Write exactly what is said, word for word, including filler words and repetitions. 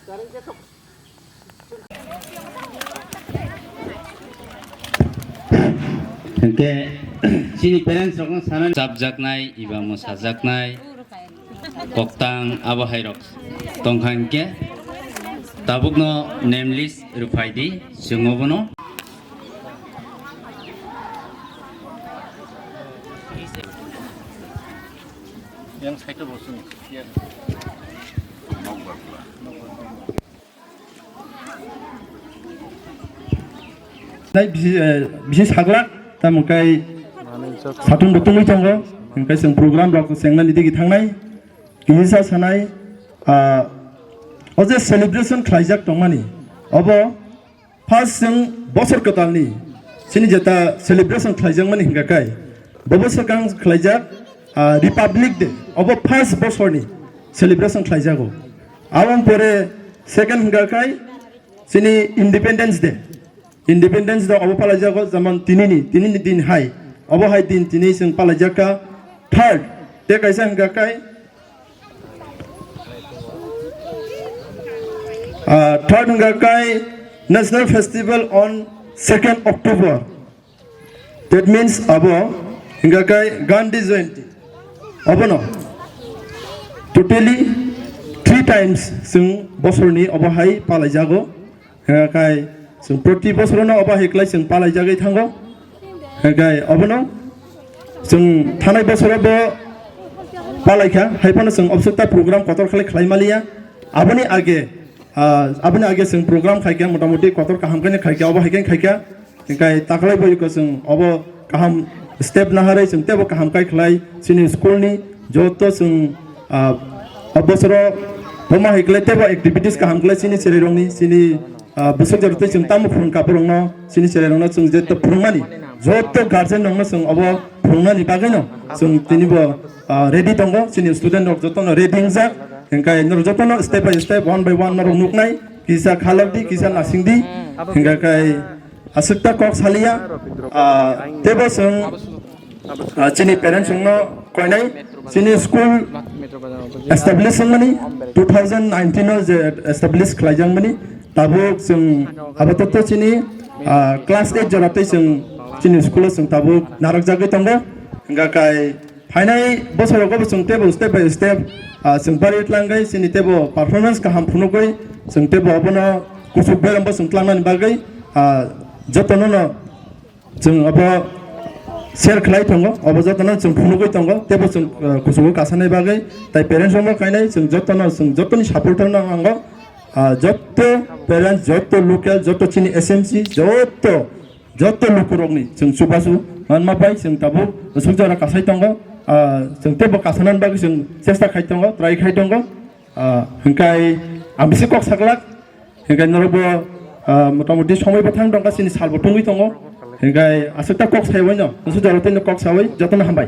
Hwnkhe chini parents rokno sanani chapjaknai eba mwsajaknai koktang abo hai rok tongkha hwnkhe tabukno name list rwphai di chwng obono. Yang side o bo chwng. Nai bisi, eh, bisi saglak, tamo kai satung bo tungwi tongo, hingkai chwng program rok chengnani digi thangnai, kisa sanai, ah, o je celebration khlaijak tongmani, obo first chwng bosor kwtalni chini jeta celebration khlaijakmani hingka kai, bobo swkang khlaijak, ah, Republic Day, obo first bosorni celebration khlaijago. Aboni pore second hingka kai, chini Independence Day. Independence Day obo palaijago, jemon tinini, tinini din hai. Obo hai din tini chwng palaijak kha. Third, tei kaisa hingka kai, ah, third hingka kai National Festival on second October. That means abo hingka kai Gandhi Jayanti. Abono totally three times chwng bosorni obo hai palaijago. Hingka kai chwng proti bosorono obo hai klai chwng palaijagwi thango. Hingka kai obono chwng thanai bosorobo palaikha, hai phano chwng obsukta program kotor khlai khlai maliya. Aboni age, ah, aboni age chwng program khaikha, motamoti kotor kaham khe khaikha, obo hai khe khaikha. Hingkai taklai bai ko chwng obo kaham step naharwi chwng tebo kaham kai khlai chini school ni joto chwng, ah, o bosoro boma hai khlai tebo activities kaham khlai chini cherai rokni chini, ah, bwswk jorotwi chwng tamo phwrwng ka borokno chini cherai rokno chwng jeto phwrwngmani joto guardian rokno chwng obo phwrwngnani bagwino chwng tini bo, ah, ready tongo chini student rok jotono ready wngjak hingkai norok jotono step by step one by one norok nuknai kisa khalok di kisa nasing di hingkai. Aswkta kok saliya, ah, tebo chwng, ah, chini parents chwngno koinai, chini school establish wngmani two thousand nineteen o je establish khlaijakmani, tabuk chwng apatatto chini, ah, class eight jora tei chwng chini school o chwng tabuk narwkjagwi tongo, hingka kai phainai bosorogo bo chwng tebo step by step, ah, chwng bari tlangwi chini tebo performance kaham phunugwi chwng tebo obono kuchuk berembo chwng tlangnani bagwi, ah, jotono no chwng obo share khlai tongo, obo jotono chwng phunugwi tongo, tebo chwng, ah, kuchugo kasanai bagwi, tai parents rokno kainai chwng jotono chwng jotoni support no nango, ah, jotto parents, jotto local, jotto chini S M C, jotto Joto lukurokni chwng chubachu manma bai chwng tabuk sukjora kasai tongo, ah, chwng teibo kasanani bagwi chwng chesta khai tongo, try khai tongo, ah, hwnkhe ang bisi kok saglak, hwnkhe norokbo, ah, motamoti somoi bwthang tongkha, chini salbo tungwi tongo, hwnkhe aswkta kok saiwi no, sukjora tei kok sawi jotono hambai.